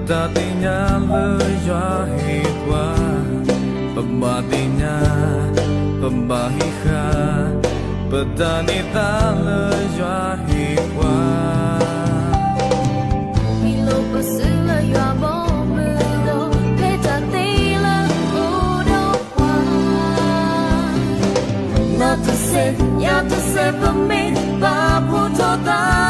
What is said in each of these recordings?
တၢ်သ့ၣ်ညါလၢယွၤဟ့ၣ်ပှၤ, ပဘၣ်သ့ၣ်ညါ, ပဘၣ်ဟံးဃာ်, ပတၢ်န့ၢ်သါလၢယွၤဟ့ၣ်ပှၤ. မ့ၢ်လိၣ်ပစုလၢယွၤဘီမုၢ်ဒီး ဖဲတၢ်သ့လၢအိၣ်ဒီးပှၤ နၤတစဲး ယၤတစဲး ပမ့ၢ်ပာ်ဖှိၣ်ထီၣ်သး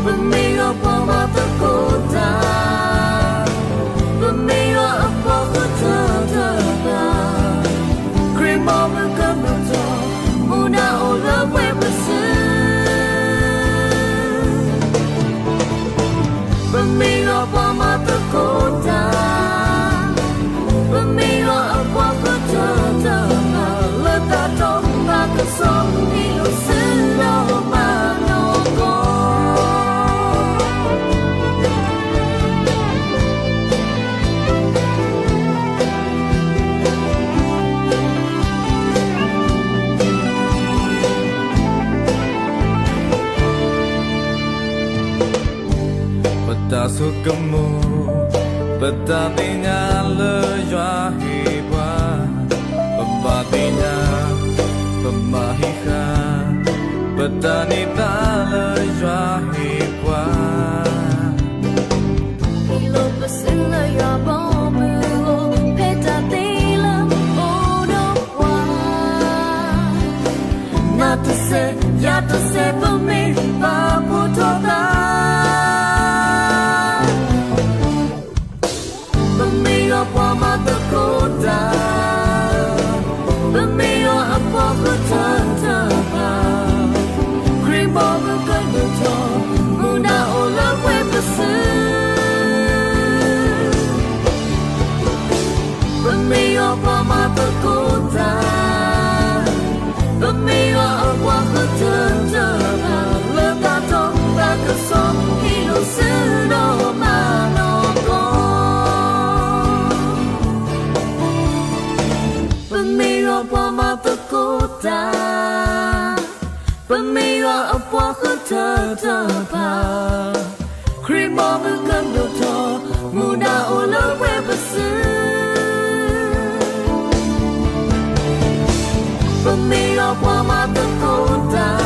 ပမ့ၢ်ယွၤပှၤမၤသကိးတၢ်, ပမ့ၢ်ယွၤအပှၤဃုထၢထၢတၢ်, ခရံာ်ဘီမုၢ်ကဒိၣ်ထီၣ်, မူဒါအိၣ်လၢပှဲၤပစု ပမ့ၢ်ယွၤပှၤမၤသကိးတၢ်, ပမ့ၢ်ယွၤအပှၤဃုထၢထၢတၢ်, လၢတၢ်တီပာ်ကစီၣ် ဟ့ၣ်လီၤဆူဒီးမၤနီၢ်ကီၢ် ပတၢ်ဆိကမိၣ်, ပတၢ်သ့ၣ်ညါလၢယွၤဟ့ၣ်ပှၤ, ပဘၣ်သ့ၣ်ညါ, ပဘၣ်ဟံးဃာ်, ပတၢ်န့ၢ်သါလၢယွၤဟ့ၣ်ပှၤ မ့ၢ်လိၣ်ပစုလၢယွၤဘီမုၢ်အဂီၢ်, ဖဲတၢ်သ့လၢအိၣ်ဒီးပှၤ နၤတစဲး ယၤတစဲး ပမ့ၢ်ပာ်ဖှိၣ်ထီၣ်သး ပမ့ၢ်ယွၤပှၤမၤသကိးတၢ်, ပမ့ၢ်ယွၤအပှၤဃုထၢထၢတၢ်, ခရံာ်ဘီမုၢ်ကဒိၣ်ထီၣ်, မူဒါအိၣ်လၢပှဲၤပစု ပမ့ၢ်ယွၤပှၤမၤသကိးတၢ်, ပမ့ၢ်ယွၤအပှၤဃုထၢထၢတၢ်, လၢတၢ်တီပာ်ကစီၣ် ဟ့ၣ်လီၤဆူဒီးမၤနီၢ်ကီၢ် ပမ့ၢ်ယွၤပှၤမၤသကိးတၢ်, ပမ့ၢ်ယွၤအပှၤဃုထၢထၢတၢ်, ခရံာ်ဘီမုၢ်ကဒိၣ်ထီၣ်, မူဒါအိၣ်လၢပှဲၤပစု ပမ့ၢ်ယွၤပှၤမၤသကိးတၢ်,